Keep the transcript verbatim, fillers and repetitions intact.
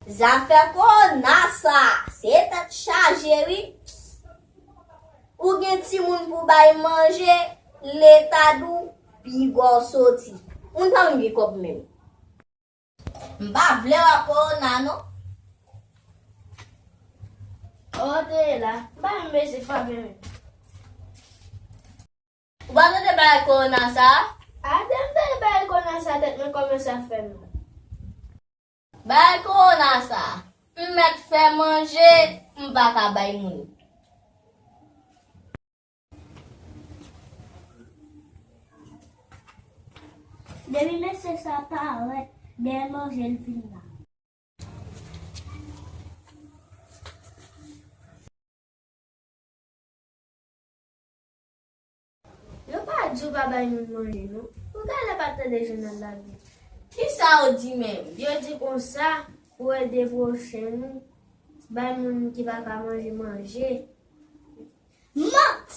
Zafè kowona sa, se tèt chaje wi. Ou gen timoun pou bay manje, leta di w piga w soti. Moun pa menm gen kòb menm. M pa vle wè kowona non. O, te ye la. M pa menm bezwen frape menm. Ou pa tande bagay kowona sa a? Atè, m tande bagay kowona sa a, tèt mwen kòmanse ap fè m mal. Bagay kowona sa a, m mèt fè manje, m pa ka bay moun. Depi mesye sa parèt, dèyè manje l vin la. Yo pa di w pa bay moun manje non. Ou genlè pa tande jounal la byen. Kisa yo di menm? Yo di konsa, pou ede pwochen nou, bay moun ki pa ka manje manje. Manti!